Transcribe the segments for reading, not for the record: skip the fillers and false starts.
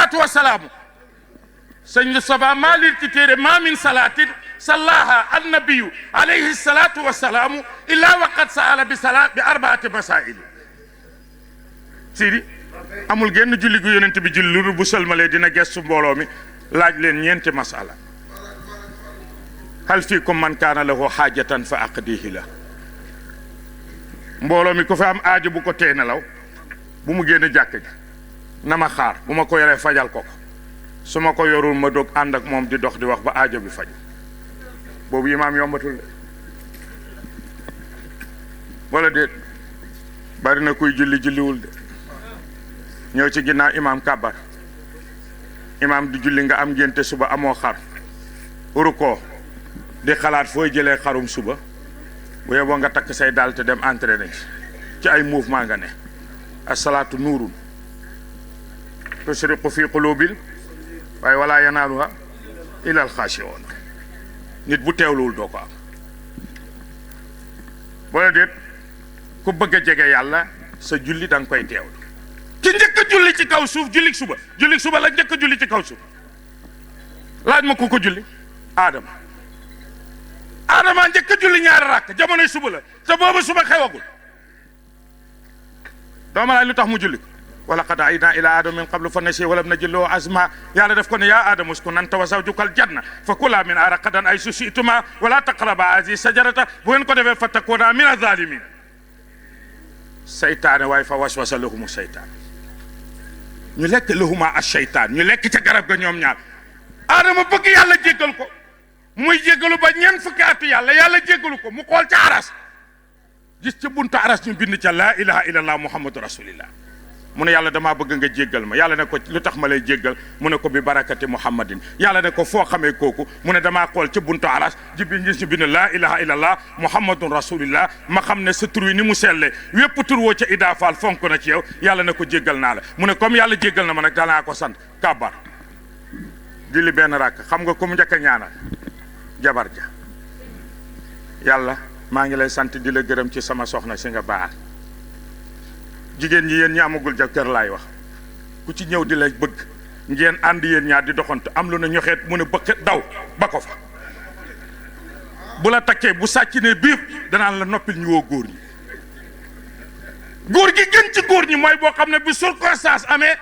salaatu wa salaamu sëñ Saba maa liir ci téere ma min salaatin sallaha annabiyu alayhi salaatu wa salaamu illa waqad saala bi arbaati masail sidi amul genn julli gu yonent bi julli lu bu sëlmalee dina gestu mbooloo mi laaj leen ñeenti masala hal fiikum man kaana lahu xaajatan fa aqdihi la mbooloo mi ku fi am aajo bu ko tee nelaw bu mu génn jàkk ji na ma xaar bu ma ko yoree fajal ko su ma ko yorul ma dog ànd ak moom di dox di wax ba aajo bi faj boobu imaam yombatul de wala déet bari na kuy julli julliwul de ñëw ci ginnaaw imaam kàbbar imaam di julli nga am ngénte suba amoo xar urukoo di xalaat fooy jëlee xarum suba bu yeboo nga takk say daal te dem entraîné ci ay mouvement nga ne asalaatu nuurun tusriqu fi qulubil waaye wala yanaaluha illa alxaashi'uun nit bu teewluwul doo ko am boola déet ku bëgg a jege yàlla sa julli da nga koy teewlu ki njëkk a julli ci kaw suuf julli suba la njëkk a julli ci kaw suuf laaj ma ku ko julli Adama njëkk a julli ñaari rakk jamonoy suba la te boobu suba xewagul dooma laaj lu tax mu julli ko wala qad ahidnaa ilaa aadama min qablu fa nasiya walam najid lahu azma yàlla def ko ne yaa aadama uskun anta wa zawjukal janna fa kulaa minhaa ragadan haysu shi'tumaa wala taqrabaa haadihi shajarata bu ngeen ko defee fa takuunaa mina zaalimiin seytaane waaye fa waswasa lahumu seytaan ñu lekk lahuma ash-shaytaan ñu lekk ca garab ga ñoom ñaar aadama bëgg yàlla jéggal ko muy jéggalu ba ñeent fukki atu yàlla jéggalu ko mu xool ca aras gis ca buntu aras ñu bind ca laa ilaha illallah muhammadu rasulillah mu ne yàlla damaa bëgg nga jéggal ma yàlla ne ko lu tax ma lay jéggal mu ne ko bi barakati muhammadin yàlla ne ko foo xamee kooku mu ne damaa xool ca buntu aras ji bi gis ñu bind laa ilaha illallah muhammadun rasulillah ma xam ne sa tur wi ni mu selle wépp tur woo ca idaafaal fonk na ci yow yàlla ne ko jéggal naa la mu ne comme yàlla jéggal na ma nag danaa ko sant kabar julli benn rakk xam nga ku mu njëkk a ñaanal jabar ja yàlla maa ngi lay sant di la gërëm ci sama soxna si nga baal jigéen ñi yéen ñi amagul jëkkër laay wax ku ci ñëw di la bëgg ngeen ànd yéen ñaar di doxantu am lu na ñoxeet mu ne bëkk daw ba ko fa bu la takkee bu sàcc ne biib danaan la noppil ñu woo góor ñi góor gi gën ci góor ñi mooy boo xam ne bi circonstance amee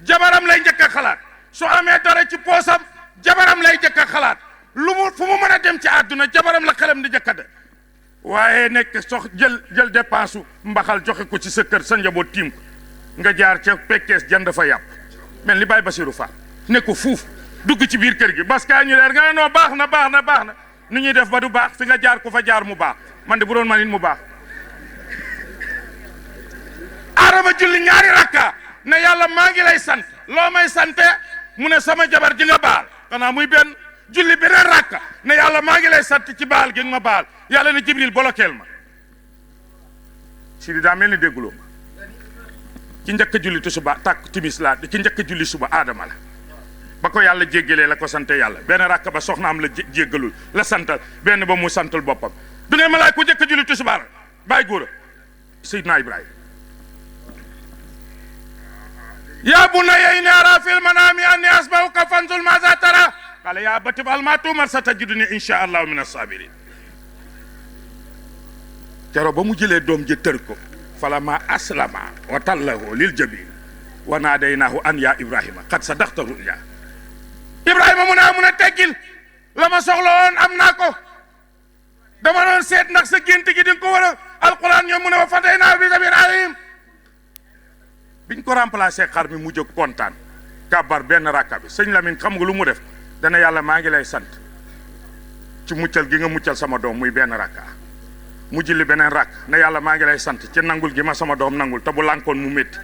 jabaram lay njëkk a xalaat su amee dara ci poosam jabaram lay njëkk a xalaat lu mu fu mu mën a dem ci àdduna jabaram la xelam di njëkk a de waaye nekk sox jël dépense mbaxal joxe ko ci sa kër sa njaboot tiim ko nga jaar ca pekkees jënd fa yàpp mel ni Baye Basirou Fall ne ko fuuf dugg ci biir kër gi parce que ñu leer nga ne noo baax na nu ñuy def ba du baax fi nga jaar ko fa jaar mu baax man de bu doon man it mu baax Adama julli ñaari rakka ne yàlla maa ngi lay sant loo may sante mu ne sama jabar ji nga baal xanaa muy benn julli beneen rakka ne yàlla maa ngi lay sant ci baal gi nga ma baal yàlla ne Jibril bolokeel ma si di daa mel ni dégguloo ma ci njëkk a julli tusuba tàkk timis laa ci njëkk a julli suba Adama la ba ko yàlla jéggalee la ko sante yàlla benn rakka ba soxnaam la jéggalul la santal benn ba mu santal boppam du ne ma laaj ku njëkk a julli tusuba bàyyi góor a Seydina Ibrahima yaa bunayya innii araa fil manaami annii asbahuka fanzur maazaa taraa qaala yaa abati if'al maa tu'mar satajidunii inshaa Allahu mina saabiriin keroog ba mu jëlee doom ji tër ko falammaa aslama wa tallahu lil jabiin wa naadaynaahu an yaa Ibrahima qad sadaqta ru'yaa Ibrahima mu ne teggil la ma soxla woon am naa ko dama doon seet ndax sa gént gi di nga ko war a alquran ñoom mu ne wa fadaynaahu bi zabin aziim biñ ko remplacé xar mi mu jóg kontaan kàbbar benn rakka bi sëñ Lamine xam nga lu mu def dana yàlla maa ngi lay sant ci muccal gi nga muccal sama doom muy benn rakka mu julli beneen rakk ne yàlla maa ngi lay sant ci nangul gi ma sama doom nangul te bu lànkoon mu métti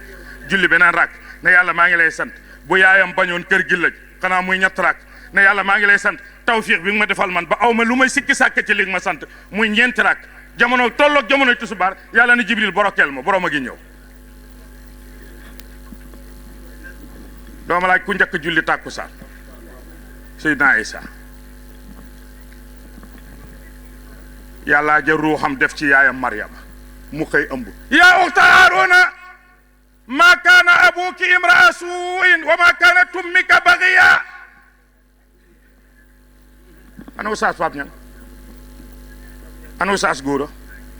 julli beneen rakk ne yàlla maa ngi lay sant bu yaayam bañoon kër gi lëj xanaa muy ñett rakk ne yàlla maa ngi lay sant tawfiix bi nga ma defal man ba aw ma lu may sikki sàkk ci li nga ma sant muy ñeenti rakk jamono tolloog jamono tusubaar yàlla ne Jibril borokeel ma borom a gi ñëw dooma laaj ku njëkk julli tàkkusaan Seydina Isa yàlla ja ruuxam def ci yaayam Maryama mu xëy ëmb yaa uxta Haaruna ma kaana abuki imraa suuin wa ma kaanat ummika bagiya. ana Oustaz Pape Niang ana Oustaz Gora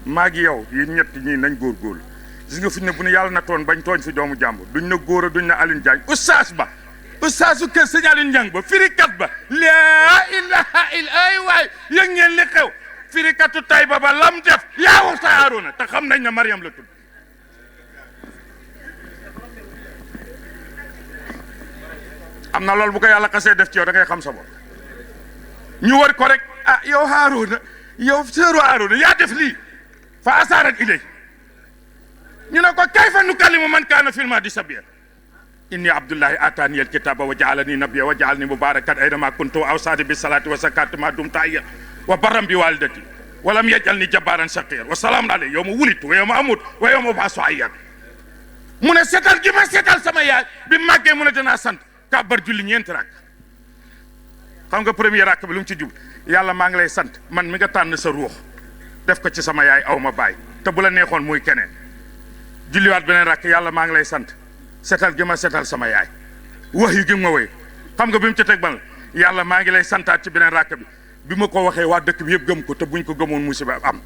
maa ngi yow yéen ñett ñii nañ góorgóorlu gis nga fi ne bu ne yàlla na toon bañ tooñ fi doomu jàmbur duñ na Gora duñ na Alioune Diagne Oustaz ba Oustaz kër sëñ Alioune Diagne ba firikat ba laa ilaha illa ay waay yëg ngeen li xew firikatu Tayba ba lam def yaa waxta Haaruna te xam nañ ne Mariam la tudd am na loolu bu ko yàlla xasee def ci yow da ngay xam sa bopp ñu war ko rek ah yow Haaruna yow seeru Haaruna yaa def lii fa asaarat ilay ñu ne ko kayfa nukallimu man kaana fil mahdi sabiyyan inni abdullahi atani alkitaba wa ja'alani nabiyyan wa ja'alani mubarakan aynama kuntu wa awsani bis salati wa zakati ma dumtu hayyan wa barran bi walidati wa lam yaj'alni jabbaran shaqiyyan wa salamun alayya yawma wulidtu wa yawma amutu wa yawma ub'athu hayyan mu ne setal gi ma setal sama yaay bi màggee mu ne danaa sant kàbbar julli ñeenti rakk xam nga premier rakk bi lu mu ci jub yàlla maa ngi lay sant man mi nga tànn sa ruux def ko ci sama yaay aw ma baay te bu la neexoon muy keneen julliwaat beneen rakk yàlla maa ngi lay sant setal gi ma setal sama yaay wax yu gi ma woy xam nga bi mu ci teg ban yàlla maa ngi lay santaat ci beneen rakk bi ma ko waxee waa dëkk bi yëpp gëm ko te buñ ko gëmoon musiba am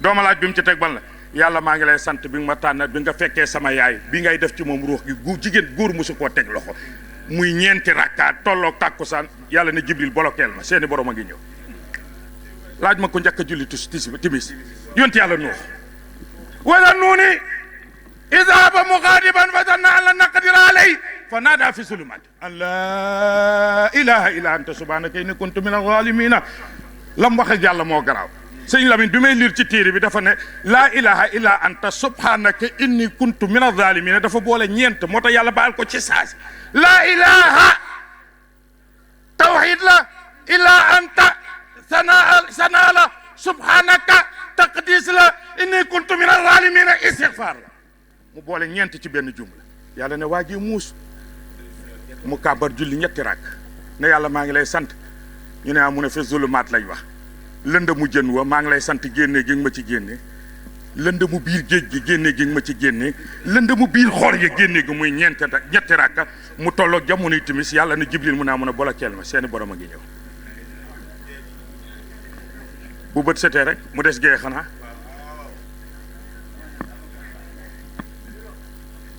dooma laaj bi mu ci teg ban la yàlla maa ngi lay sant bi nga ma tànn bi nga fekkee sama yaay bi ngay def ci moom ruux gi jigéen góor musu koo teg loxo muy ñeenti rakkaat tolloog tàkkusaan yàlla ne Jibril bolokeel ma seeni borom a ngi ñëw laaj ma ko njëkk a julli timis yonti yàlla Nuux wala nuuni idaba mughadiban fa zanna an lan naqdira alayhi fa naada fi zulumat an la ilaha illa anta subhanaka inni kuntu min az-zalimina lam wax ak yàlla moo garaaw sëñ Lamine bi may lire ci téere bi dafa ne laa ilaha illa anta subhanaka inni kuntu min az-zalimina dafa boole ñeent moo tax yàlla baal ko ci saasi laa ilaha tawhid la illa anta sana la subhanaka taqdis la inni kuntu min az-zalimina istighfar la mu boole ñeent ci benn jumla yàlla ne waa ji muus mu kàbbar julli ñetti rakk ne yàlla maa ngi lay sant ñu ne mu ne fi zulumaat lañ wax lënd mu jën wa maa ngi lay sant génne gi nga ma ci génne lënd mu biir géej gi génne gi nga ma ci génne lënd mu biir xor ya génne gi muy ñetti rakka mu tolloog jamonoy timis yàlla ne Jibril mu ne mun a bolokeel ma seeni borom a ngi ñëw bu bët setee rek mu des gee xanaa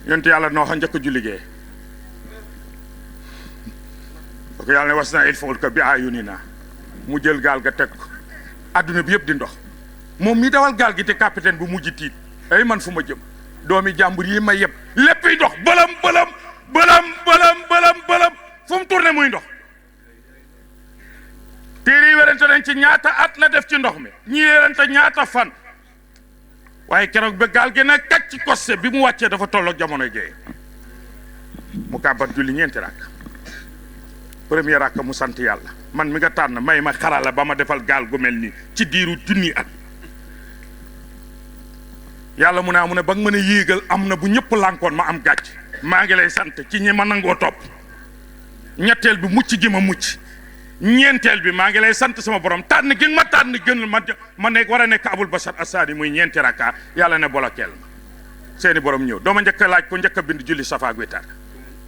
yonte yàlla noo xa njëkk a julli gee parce que yàlla ne was na il fulka bi ayunina mu jël gaal ga teg ko adduna bi yëpp di ndox moom mi dawal gaal gi te capitaine bu mujj tiit ay man fu ma jëm doomi jàmbur yi ma yëpp léppiy ndox bëlam fu mu tourné muy ndox téere yi werante nañ ci ñaata at la def ci ndox mi ñii werante ñaata fan waaye keroog ba gaal gi nag kat ci kosse bi mu wàccee dafa tolloog jamonoy géeye mu kàbbat julli ñeenti rakk premier rakk mu sant yàlla man mi nga tànn may ma xarala ba ma defal gaal gu mel nii ci diiru junni at yàlla mu ne ba nga mën a yéegal am na bu ñëpp lànkoon ma am gàcc maa ngi lay sant ci ñi ma nangoo topp ñetteel bi mucc gi ma mucc ñeenteel bi maa ngi lay sant sama borom tànn gi ma tànn gënal ma nekk war a nekk abul bashar assaani muy ñeenti rakka yàlla ne bolokeel ma seeni borom ñëw dooma njëkk a laaj ko njëkk a bind julli safa ak witar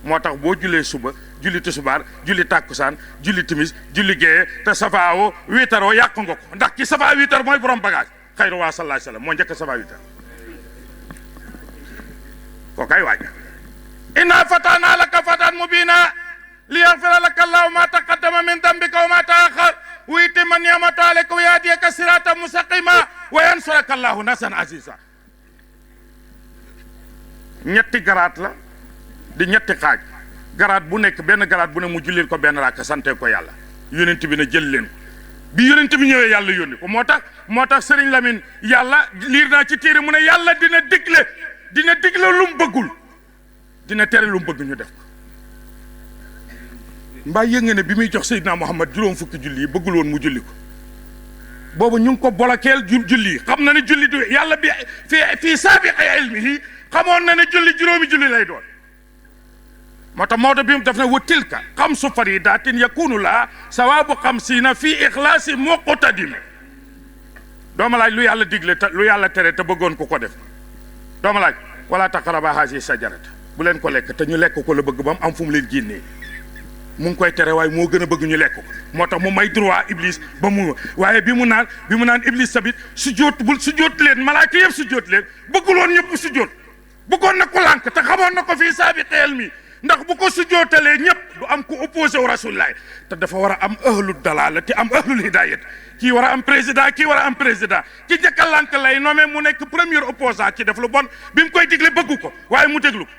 moo tax boo jullee suba julli tisbaar julli tàkkusaan julli timis julli géeye te safa woo witar woo yàq nga ko ndax ki safa witar mooy borom bagage xayru waa sallallahu alayhi wasallam moo njëkk a safa witar ko kay waaja inna fatana laka fatan mubina liyaghfira laka allahu ma taqaddama min dambika wa ma ta'akhkhar wa yutimma ni'matahu alayka wa yahdiyaka siratan mustaqima wa yansuraka allahu nasran aziza ñetti garaat la di ñetti xaaj garaat bu nekk benn garaat bu ne mu jullil ko benn rakk sante ko yàlla yonent bi ne jël leen ko bi yonent bi ñëwee yàlla yónni ko moo tax Serigne Lamine yàlla liir naa ci téere mu ne yàlla dina digle lu mu bëggul dina tere lu mu bëgg ñu def ko mbaa yëg nga ne bi muy jox Seydina Muhammad juróom fukki julli yi bëggul woon mu julli ko boobu ñu ngi ko bolokeel julli yi xam na ne julli du yàlla bi fii saabiqi ilmihi xamoon na ne juróomi julli lay doon moo tax Maodo bi mu def ne wa tilka xamsu faridatin yakunu la sawaabu xamsiina fii ixlaasi muqtadim dooma laaj lu yàlla digle te lu yàlla tere te bëggoon ko def dooma laaj wala taqraba hazihi sajarata bu leen ko lekk te ñu lekk ko la bëgg ba mu am fu mu leen génnee mu ngi koy tere waaye moo gën a bëgg ñu lekk ko moo tax mu may droit iblis ba mu waaye bi mu naan iblis tamit su jóot leen malaaka yëpp su jóot leen bëggul woon ñëpp su jóot bëggoon na ko lànk te xamoon na ko fii saabi xeel mi ndax bu ko su jóotalee ñëpp du am ko opposé wu rasulilah te dafa war a am ahlul dalala te am ahlul hidayat kii war a am président kii war a am président ki njëkk a lànk lay nommé mu nekk premier opposant ci def lu bon bi mu koy digle bëggu ko waaye mu déglu ko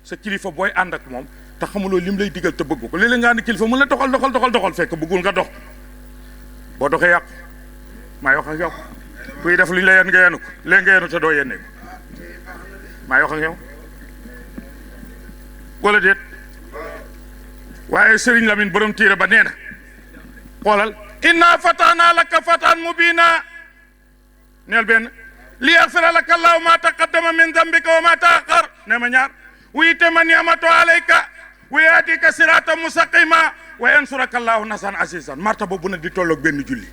sa kilifa booy ànd ak moom te xamuloo lim lay digal te bëggu ko léeg-léeg nga ànd kilifa mun la doxal fekk bëggul nga dox boo doxee yàqu maa wax ak yow kuy def lu ñu la yen nga yenu ko léegi nga yenu te doo yennee ko maa wax ak yow wala déet waaye Serigne Lamine borom téere ba nee na xoolal inna fatahna laka fatan mubina neel benn li yaxfira laka allahu ma taqaddama min dambika wa ma taaxar ne ma ñaar ويتم نعمته عليك ويهديك صراطا مستقيما وينصرك الله نصرا عزيزا مرتبه bu ne di tolloog benn julli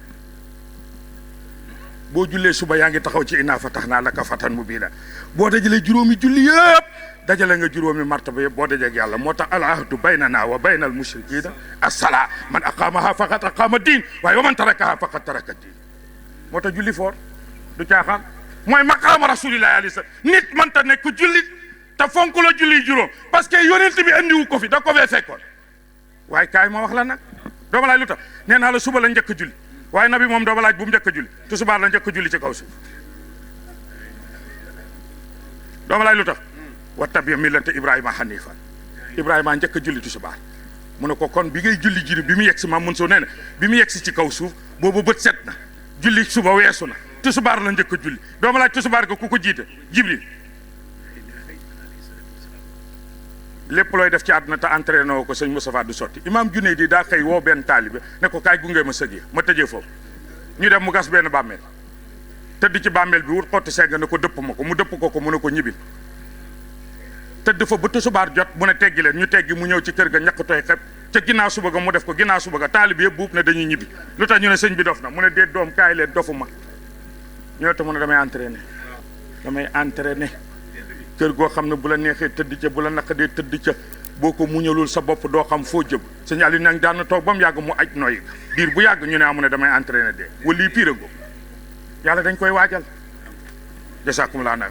boo jullee suba yaa ngi taxaw ci inna fatahna laka fatan mubina boo dajalee juróomi julli yëpp dajale nga juróomi martaba yëpp boo dajeeg yàlla moo tax al ahdu baynana wa bayna al mushrikina as-salaa man aqamaha faqad aqama diin waaye wa man tarakaha faqad taraka diin moo tax julli foor du caaxaan mooy maqaama rasulillahi alayhi salaam nit mënta nekk jullit te fonk la julli juróom parce que yonent bi andiwu ko fi da ko fee fekkoon waaye kaay ma wax la nag dooma laaj lu tax nee naa la suba la njëkk a julli waaye nabi moom dooma laaj bu mu njëkk a julli tusubaar la njëkk a julli ci kaw suuf dooma laaj lu tax wattabi millata ibrahima hanifan ibrahima njëkk a julli tusubaar mu ne ko kon bi ngay julli jiri bi mu yegg si maam mun soo nee na bi mu yegg si ci kaw suuf boobu bët set na julli suba weesu na tusubaar la njëkk a julli dooma laaj tusubaar ga ku ko jiite jibril lépp looy def ci àdduna te entraîné woo ko sëñ Moustapha du sotti imam Junayd di daa xëy woo benn taalibe ne ko kaay gunge ma sëgee ma tëjee foofu ñu dem mu gas benn bàmmeel tëdd ci bàmmeel bi wut xotti segg ne ko dëpp ma ko mu dëpp ko mu ne ko ñibbil tëdd fa ba tusubaar jot mu ne teggi leen ñu teggi mu ñëw ci kër ga ñaq tooy xeb ca ginnaaw suba ga mu def ko ginnaaw suba ga taalibe yëpp buub ne dañuy ñibbi lu tax ñu ne sëñ bi dof na mu ne déet doom kaay leen dofu ma ñoo te mu ne damay entraîné kër goo xam ne bu la neexee tëdd ca bu la naqadee tëdd ca boo ko muñalul sa bopp doo xam foo jëm sëñ Aliou nag daan na toog ba mu yàgg mu aj nooyi diir bu yàgg ñu ne amu ne damay entraîné de wala lii pire go yàlla dañ koy waajal jasaakum laa na